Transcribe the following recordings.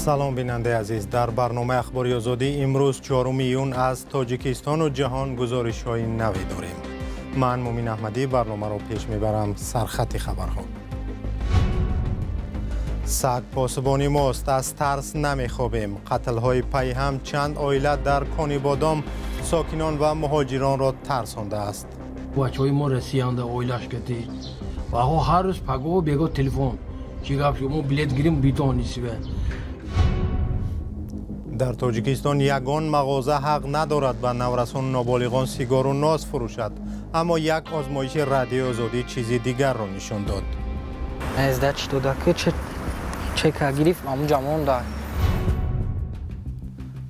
Салом, бинандаи азиз. Дар барномаи Ахбори Озодӣ имрӯз 4 июн аз Тоҷикистону ҷаҳон гузоришҳои наве дорем. Ман Мумин Аҳмадӣ барномаро пеш мебарам. Сархати хабарҳо. Саг посбони мост, аз тарс намехобем. Қатлҳои пайҳам чанд оила дар Конибодом сокинон ва муҳоҷиронро тарсондааст. Бачаҳои мо расиянда оилаш кати. Ваҳо ҳар рӯз пагоҳу бего телефон. Чӣ гап шуд? Мо билет гирим битонисиве. Дар Тоҷикистон ягон мағоза ҳақ надорад ба наврасону ноболиғон сигору ноз фурӯшад, аммо як озмоиши Радиои Озодӣ чизи дигарро нишон дод. Сдачи дода ки чека гирифт, ҳамунҷа монда.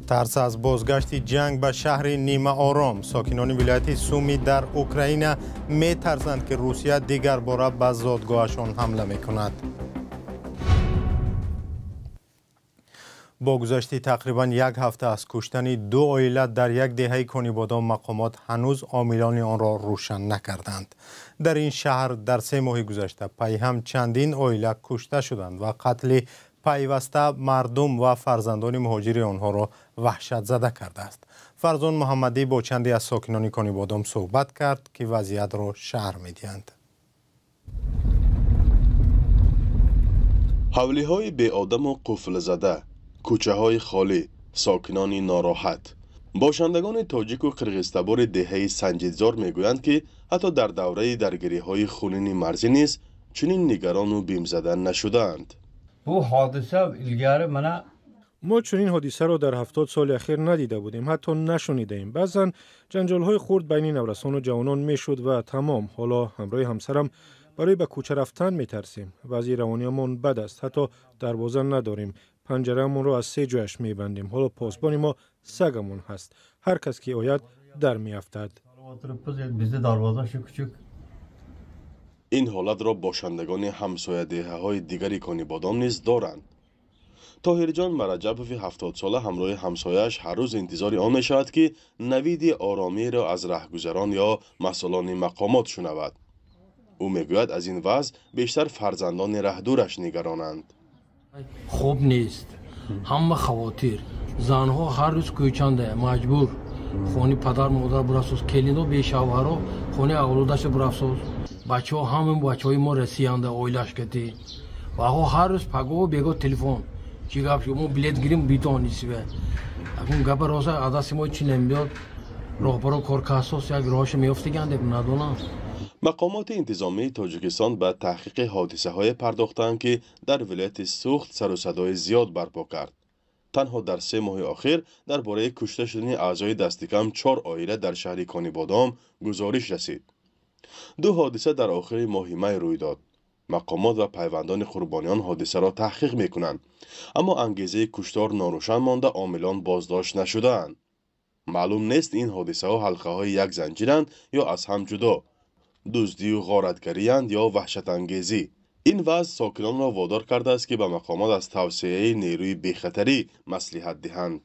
Тарс аз бозгашти ҷанг ба шаҳри нимаором. Сокинони вилояти Суми дар Украина метарсанд, ки Русия дигарбора ба зодгоҳашон ҳамла мекунад. Бо гузашти тақрибан як ҳафта аз куштани ду оила дар як деҳаи Конибодом, мақомот ҳанӯз омилони онро рӯшан накарданд. Дар ин шаҳр дар 3 моҳи гузашта пайҳам чандин оила кушта шуданд ва қатли пайваста мардум ва фарзандони муҳоҷири онҳоро ваҳшатзада кардааст. Фарзон Муҳаммадӣ бо чанде аз сокинони Конибодом суҳбат кард, ки вазъиятро шарҳ медиҳанд. Ҳавлиҳои беодаму қуфлзада, кӯчаҳои холӣ, сокинони нороҳат. Бошандагони тоҷику қирғизтабори деҳаи Санҷидзор мегӯянд, ки ҳатто дар давраи даргириҳои хунини марзӣ низ чунин нигарону бимзада нашудаанд. Бу ҳодиса илгари мана мо чунин ҳодисаро дар 70 соли ахир надида будем, ҳатто нашунидаем. Баъзан ҷанҷолҳои хурд байни наврасону ҷавонон мешуд ва тамом. Ҳоло ҳамроҳи ҳамсарам барои ба кӯча рафтан метарсем. Вазъи равониямон бад аст, ҳатто дарвоза надорем. Панҷараамонро аз 3 ҷояш мебандем. Ҳоло посбони мо сагамон ҳаст. Ҳар кас ки ояд дар меафтад. Ин ҳолатро бошандагони ҳамсоядеҳаҳои дигари Конибодом низ доранд. Тоҳирҷон Мараҷабови 70сола ҳамроҳи ҳамсояаш ҳар рӯз интизори он мешавад, ки навиди оромиро аз раҳгузарон ё масъулони мақомот шунавад. Ӯ мегӯяд, аз ин вазъ бештар фарзандони раҳдураш нигаронанд. Хоб нест, ҳама хавотир. Занҳо ҳар рӯз кӯчанда маҷбур. Хони падар модар бурафсоз, келино бешавҳаро хони авлодаша бурафсоз. Бачаҳо ҳама бачаҳои мо расиянда оилаш кати. Ваҳо ҳар рӯз пагоҳу бего телефон. Чӣ гап шуд? Мо билет гирим битонисиве. Акун гапа роса аз дасти мо чӣ намебиёд. Роҳбаро коркасос як роҳашо меёфтиганд, надонам. Мақомоти интизомии Тоҷикистон ба таҳқиқи ҳодисаҳое пардохтаанд, ки дар вилояти Сухт сару садои зиёд барпо кард. Танҳо дар 3 моҳи охир дар бораи кушта шудани аъзои дастикам 4 оила дар шаҳри Конибодом гузориш расид. 2 ҳодиса дар охири моҳи май рӯй дод. Мақомот ва пайвандони қурбониён ҳодисаро таҳқиқ мекунанд, аммо ангезаи куштор норӯшан монда, омилон боздошт нашудаанд. Маълум нест, ин ҳодисаҳо ҳалқаҳои як занҷиранд ё аз ҳам ҷудо, дуздию ғоратгариянд ё ваҳшатангезӣ. Ин вазъ сокинонро водор кардааст, ки ба мақомот аз тавсияи нерӯи бехатарӣ маслиҳат диҳанд.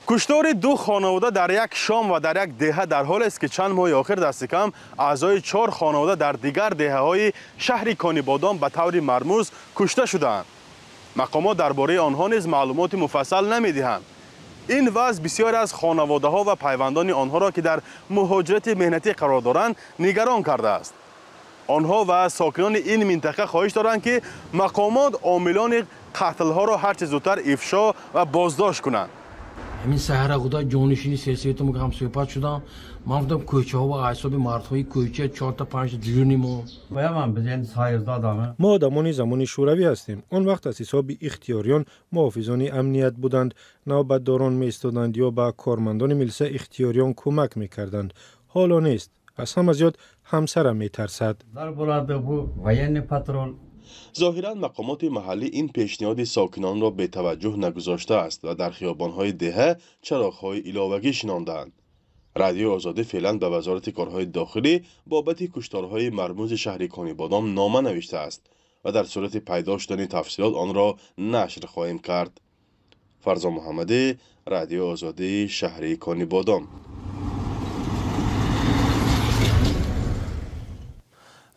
Куштори 2 хонавода дар як шом ва дар як деҳа дар ҳолест, ки чанд моҳи охир дастикам аъзои 4 хонавода дар дигар деҳаҳои шаҳри Конибодом ба таври мармуз кушта шудаанд. Мақомот дар бораи онҳо низ маълумоти муфассал намедиҳанд. Ин вазъ бисёре аз хонаводаҳо ва пайвандони онҳоро, ки дар муҳоҷирати меҳнатӣ қарор доранд, нигарон кардааст. Онҳо ва сокинони ин минтақа хоҳиш доранд, ки мақомот омилони қатлҳоро ҳарчи зудтар ифшо ва боздошт кунанд. Ҳамин саҳара худа ҷонишини сельсоветам ҳамсӯҳбат шудам. Ман гуфтам, кӯчаҳо ва ҳисоби мардҳои кӯча 4-5 дежурни мо. Мо одамони замони шӯравӣ ҳастем. Он вақт аз ҳисоби ихтиёриён муҳофизони амният буданд. Навбатдорон меистоданд ё ба кормандони милиса ихтиёриён кӯмак мекарданд. Ҳоло нест. Аз ҳама зиёд ҳамсарам метарсад. Зоҳиран мақомоти маҳаллӣ ин пешниҳоди сокинонро бетаваҷҷӯҳ нагузоштааст ва дар хиёбонҳои деҳа чароғҳои иловагӣ шинондаанд. Радиои Озодӣ феълан ба Вазорати корҳои дохилӣ бобати кушторҳои мармузи шаҳри Конибодом нома навиштааст ва дар сурати пайдо шудани тафсилот онро нашр хоҳем кард. Фарзон Муҳаммадӣ, Радиои Озодӣ, шаҳри Конибодом.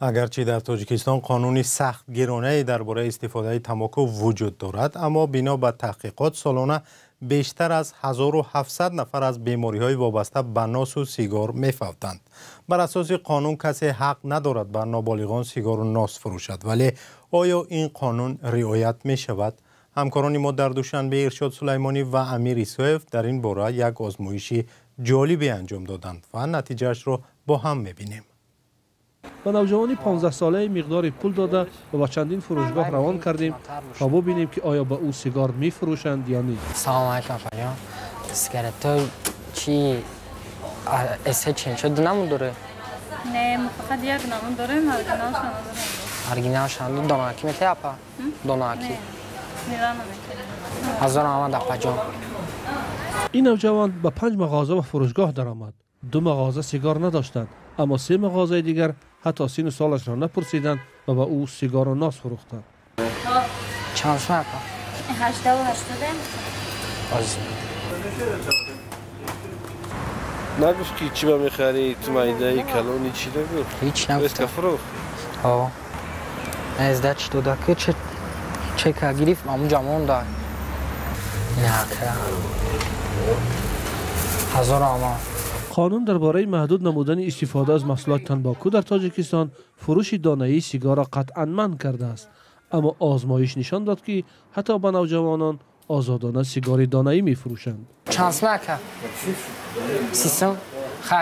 Агарчи дар Тоҷикистон қонуни сахтгиронае дар бораи истифодаи тамоку вуҷуд дорад, аммо бино ба таҳқиқот солона бештар аз 1700 нафар аз бемориҳои вобаста ба носу сигор мефавтанд. Бар асоси қонун касе ҳақ надорад ба ноболиғон сигору нос фурӯшад, вале оё ин қонун риоят мешавад? Ҳамкорони мо дар Душанбе Иршод Сулаймонӣ ва Амир Исоев дар ин бора як озмоиши ҷолибе анҷом доданд ва натиҷаашро бо ҳам мебинем. Ба навҷавони 15-солае миқдори пул дода ва ба чандин фурӯшгоҳ равон кардем, то бубинем, ки оё ба ӯ сигор мефурӯшанд ё не. Салом алайкум, апаҷон. Сигаретҳои чи эсе ченчо ду намуд доред? Не, мо фақат як намуд дорем, оригиналша надорем. Оригиналша донаки метаҳед, апа? Донаки? Не, наметаҳем. Ҳазор раҳмат, апаҷон. Ин навҷавон ба 5 мағоза ва фурӯшгоҳ даромад. 2 мағоза сигор надоштанд, аммо 3 мағозаи дигар ҳатто сину солашро напурсиданд ва ба ӯ сигору нос фурӯхтанд. Чанд сум, апа? 80. Нагуфт, ки чӣ ба мехарӣ, ту майдаи калони, чӣ нагуфт? Ҳеҷ нагуфт. Фурӯхт? Ҳо. Сдачи дода, ки чека гирифт, ҳамунҷа монда. Ҳазор раҳмат. Қонун дар бораи маҳдуд намудани истифода аз маҳсулоти танбоку дар Тоҷикистон фурӯши донаии сигорро қатъан манъ кардааст, аммо озмоиш нишон дод, ки ҳатто ба навҷавонон озодона сигори донаӣ мефурӯшанд. Чанд сум, ака? 30 сум? Ха,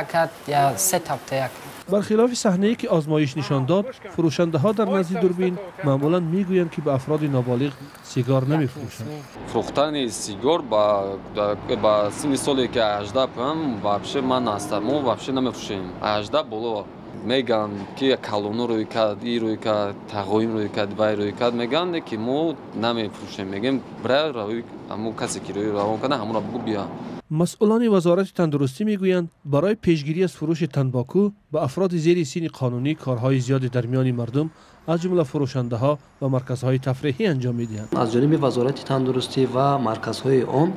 я се тапта як. Бархилофи саҳнае, ки озмоиш нишон дод, фурӯшандаҳо дар назди дурбин маъмулан мегӯянд, ки ба афроди ноболиғ сигор намефурӯшанд. Фурӯхтани сигор ба синни соле, ки 18 поям, вообще ман аста, мо вообще намефурӯшем. 18 боло мегӯянд, ки калоно рӯй кард, и рӯй кард, тағоим рӯй кард, вай рӯй кард, мегӯянд, ки мо намефурӯшем. Мегӯем, бира рӯй ҳамон касе, ки рӯй равон карда, ҳамонро бугӯ биё. Масъулони Вазорати тандурустӣ мегӯянд, барои пешгирӣ аз фурӯши танбоку ба афроди зери синни қонунӣ корҳои зиёде дар миёни мардум, аз ҷумла фурӯшандаҳо ва марказҳои тафриҳӣ анҷом медиҳанд. Аз ҷониби Вазорати тандурустӣ ва марказҳои он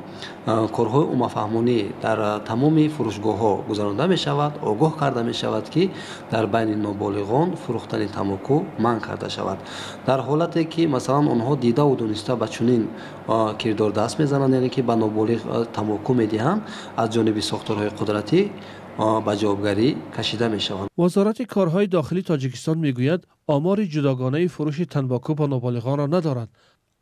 корҳои уммафаҳмонӣ дар тамоми фурӯшгоҳҳо гузаронда мешавад, огоҳ карда мешавад, ки дар байни ноболиғон фурӯхтани тамоку манъ карда шавад. Дар ҳолате ки, масалан, онҳо дидаву дониста ба чунин кирдор даст мезананд, яъне ки ба ноболиғ тамоку медиҳанд, аз ҷониби сохторҳои қудратӣ ба ҷавобгарӣ кашида мешаванд. Вазорати корҳои дохилии Тоҷикистон мегӯяд, омори ҷудогонаи фурӯши танбоку ба ноболиғонро надорад,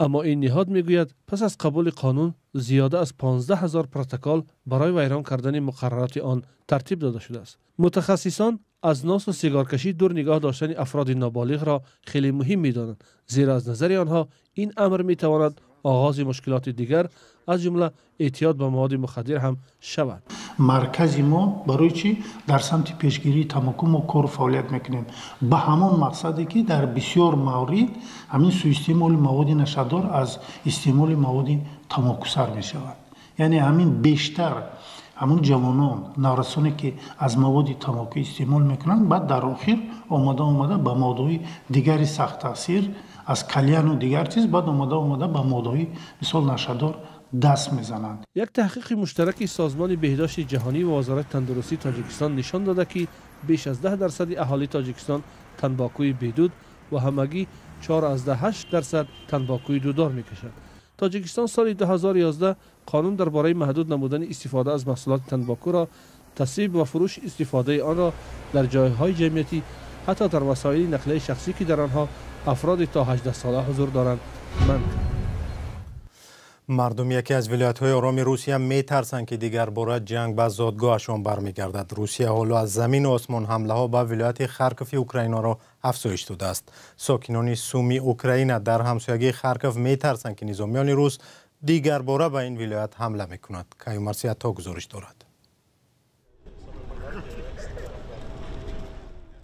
аммо ин ниҳод мегӯяд, пас аз қабули қонун зиёда аз 15 ҳазор протокол барои вайрон кардани муқаррароти он тартиб дода шудааст. Мутахассисон аз носу сигоркашӣ дур нигоҳ доштани афроди ноболиғро хеле муҳим медонанд, зеро аз назари онҳо ин амр метавонад оғози мушкилоти дигар, аз ҷумла эътиёд ба маводи мухаддир ҳам шавад. Маркази мо барои чӣ дар самти пешгирии тамоку мо кору фаъолият мекунем? Ба ҳамон мақсаде, ки дар бисёр маврид ҳамин суистеъмоли маводи нашадор аз истеъмоли маводи тамоку сар мешавад. Яъне ҳамин бештар ҳамон ҷавонон, наврасоне, ки аз маводи тамоку истеъмол мекунанд, баъд дар охир омада омада ба моддаҳои дигари сахттаъсир, аз кальяну дигар чиз, баъд омада омада ба моддаҳои мисол нашадор даст мезананд. Як таҳқиқи муштараки Созмони беҳдошти ҷаҳонӣ ва Вазорати тандурустии Тоҷикистон нишон дода, ки беш аз 10% аҳолии Тоҷикистон танбокуи бедуд ва ҳамагӣ 4,8% танбокуи дудор мекашад. Тоҷикистон соли 2011 қонун дар бораи маҳдуд намудани истифода аз маҳсулоти танбокуро тасвиб ва фурӯши истифодаи онро дар ҷойҳои ҷамъиятӣ, ҳатто дар васоили нақлияи шахсӣ, ки дар онҳо афроди то 18 сола ҳузур доранд, манъ кард. Мардум яке аз вилоятҳои ороми Русия метарсанд, ки дигар бора ҷанг ба зодгоҳашон бармегардад. Русия ҳоло аз замину осмон ҳамлаҳо ба вилояти Харкови Украинаро афзоиш додааст. Сокинони Суми Украина дар ҳамсоягии Харков метарсанд, ки низомиёни рус дигар бора ба ин вилоят ҳамла мекунад. Каюмарс Ято гузориш дорад.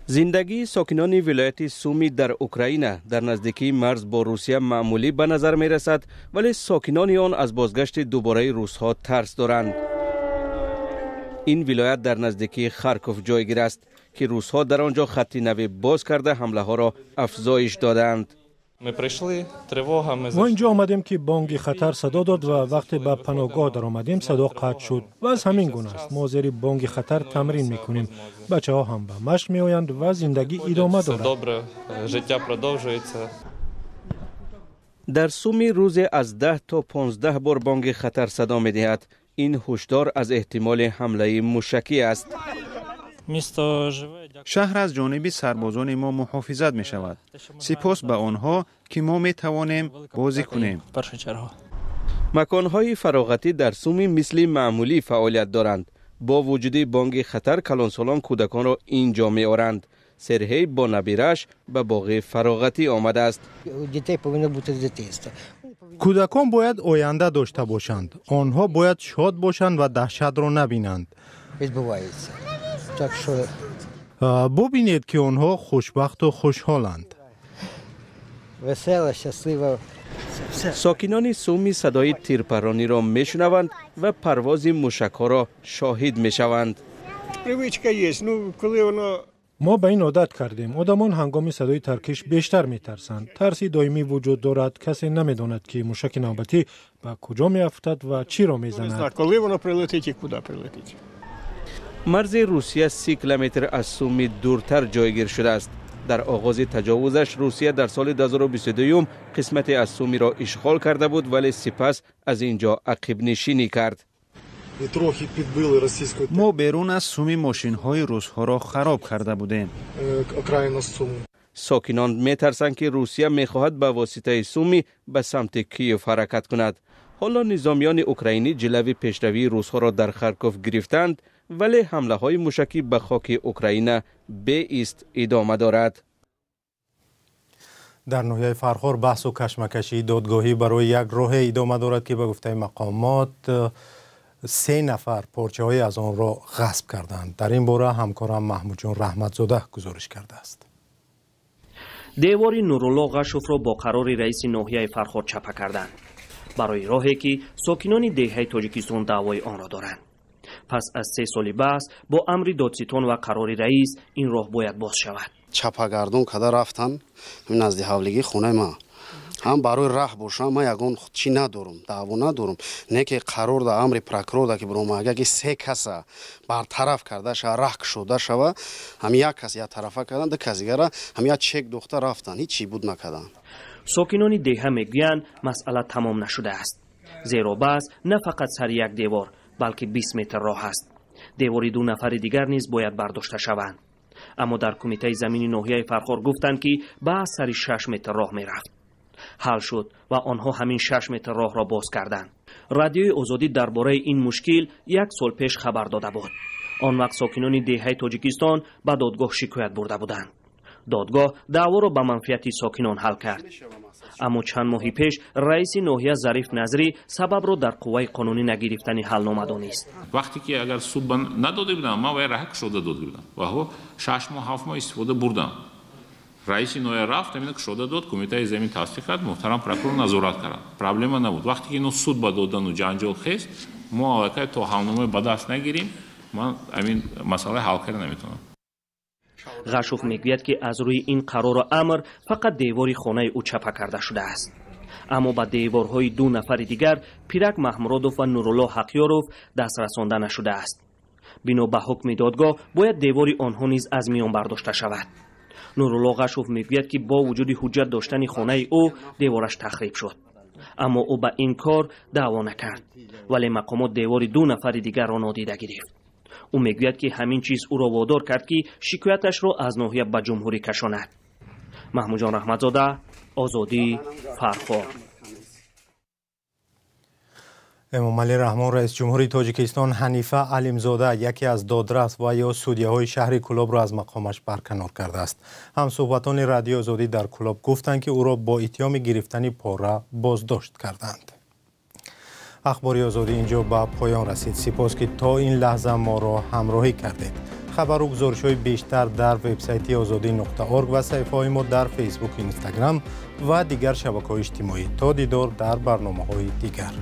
Зиндагии сокинони вилояти Суми дар Украина дар наздикии марз бо Русия маъмулӣ ба назар мерасад, вале сокинони он аз бозгашти дубораи русҳо тарс доранд. Ин вилоят дар наздикии Харков ҷойгир аст, ки русҳо дар он ҷо хатти нави боз карда, ҳамлаҳоро афзоиш додаанд. Мо инҷо омадем, ки бонги хатар садо дод ва вақте ба паноҳгоҳ даромадем, садо қатъ шуд. Вазъ ҳамин гуна аст. Мо зери бонги хатар тамрин мекунем. Бачаҳо ҳам ба машқ меоянд ва зиндагӣ идома дорад. Дар Суми рӯзе аз 10 то 15 бор бонги хатар садо медиҳад. Ин ҳушдор аз эҳтимоли ҳамлаи мушакӣ аст. Шаҳр аз ҷониби сарбозони мо муҳофизат мешавад. Сипос ба онҳо, ки мо метавонем бозӣ кунем. Маконҳои фароғатӣ дар Суми мисли маъмулӣ фаъолият доранд. Бо вуҷуди бонги хатар калонсолон кӯдаконро ин ҷо меоранд. Сергей бо набирааш ба боғи фароғатӣ омадааст. Кӯдакон бояд оянда дошта бошанд. Онҳо бояд шод бошанд ва даҳшатро набинанд. Бубинед, ки онҳо хушбахту хушҳоланд. Сокинони Суми садои тирпарониро мешунаванд ва парвози мушакҳоро шоҳид мешаванд. Мо ба ин одат кардем. Одамон ҳангоми садои таркиш бештар метарсанд. Тарси доимӣ вуҷуд дорад. Касе намедонад, ки мушаки навбатӣ ба куҷо меафтад ва чиро мезанад. Марзи Русия 30 километр аз Суми дуртар ҷойгир шудааст. Дар оғози таҷовузаш Русия дар соли 2022 қисмате аз Сумиро ишғол карда буд, вале сипас аз ин ҷо ақибнишинӣ кард. Мо берун аз Суми мошинҳои русҳоро хароб карда будем. Сокинон метарсанд, ки Русия мехоҳад ба воситаи Суми ба самти Киев ҳаракат кунад. Ҳоло низомиёни украинӣ ҷилави пешравии русҳоро дар Харков гирифтанд, вале ҳамлаҳои мушакӣ ба хоки Украина беист идома дорад. Дар ноҳияи Фархор баҳсу кашмакашии додгоҳӣ барои як роҳе идома дорад, ки ба гуфтаи мақомот 3 нафар порчаҳое аз онро ғасб карданд. Дар ин бора ҳамкорам Маҳмудҷон Раҳматзода гузориш кардааст. Девори Нурулло Ғашовро бо қарори раиси ноҳияи Фархор чапа карданд барои роҳе, ки сокинони деҳаи Тоҷикистон даъвои онро доранд. Пас аз 3 соли баҳс бо амри додситон ва қарори раис ин роҳ бояд боз шавад. Чапагардон када рафтан назди ҳавлигии хонаи ман. Ҳам барои раҳ бошам, ман ягон чӣ надорам, даъво надорам. Не ки қарор да амри прокурор да ки биромага, ки 3 каса бартараф карда шава, раҳ кушода шава, ҳам як кас як тарафа кардан, ду кас дигара ҳам як чек духта рафтан, ҳеҷ чӣ буд накардан. Сокинони деҳа мегӯянд, масъала тамом нашудааст. Зеро баҳс на фақат сари як девор, балки 20 метр роҳ аст. Девори 2 нафари дигар низ бояд бардошта шаванд. Аммо дар кумитаи замини ноҳияи Фархор гуфтанд, ки баҳс сари 6 метр роҳ мерафт. Ҳал шуд ва онҳо ҳамин 6 метр роҳро боз карданд. Радиои Озодӣ дар бораи ин мушкил 1 сол пеш хабар дода буд. Он вақт сокинони деҳаи Тоҷикистон ба додгоҳ шикоят бурда буданд. Додгоҳ даъворо ба манфиати сокинон ҳал кард. Аммо чанд моҳи пеш раиси ноҳия Зариф Назрӣ сабабро дар қувваи қонунӣ нагирифтани ҳалнома донист. Вақте ки агар суд надода будам, ман вай раҳ кушода дода будам ва ҳо 6 моҳ 7 моҳ истифода бурдам. Раиси ноҳия рафт, ҳамина кушода дод, кумитаи замин тасдиқ кард, муҳтарам прокурор назорат кард. Проблема набуд. Вақте ки ино суд ба додану ҷанҷол хест, мо аллакай то ҳалномаи ба даст нагирем, ман ҳамин масъалаи ҳал карда наметавонам. Ғашов мегӯяд, ки аз рӯи ин қарору амр фақат девори хонаи ӯ чапа карда шудааст. Аммо ба деворҳои 2 нафари дигар, Пирак Маҳмуродов ва Нурулло Ҳақёров, даст расонда нашудааст. Бино ба ҳукми додгоҳ бояд девори онҳо низ аз миён бардошта шавад. Нурулло Ғашов мегӯяд, ки бо вуҷуди ҳуҷҷат доштани хонаи ӯ девораш тахриб шуд. Аммо ӯ ба ин кор даъво накард, вале мақомот девори 2 нафари дигарро нодида гирифт. Ӯ мегӯяд, ки ҳамин чиз ӯро водор кард, ки шикояташро аз ноҳия ба ҷумҳурӣ кашонад. Маҳмудҷон Раҳматзода, Озодӣ, Фархор. Эмомалӣ Раҳмон, раиси ҷумҳури Тоҷикистон, Ҳанифа Алимзода, яке аз додрас ва ё судяҳои шаҳри Кӯлобро аз мақомаш барканор кардааст. Ҳамсӯҳбатони Радиои Озодӣ дар Кӯлоб гуфтанд, ки ӯро бо иттиҳоми гирифтани пора боздошт карданд. Ахбори Озодӣ инҷо ба поён расид. Сипос, ки то ин лаҳза моро ҳамроҳӣ кардед. Хабару гузоришҳои бештар дар вебсайти озодӣ.org ва саҳифаҳои мо дар Фейсбук, Инстаграм ва дигар шабакаҳои иҷтимоӣ. То дидор дар барномаҳои дигар.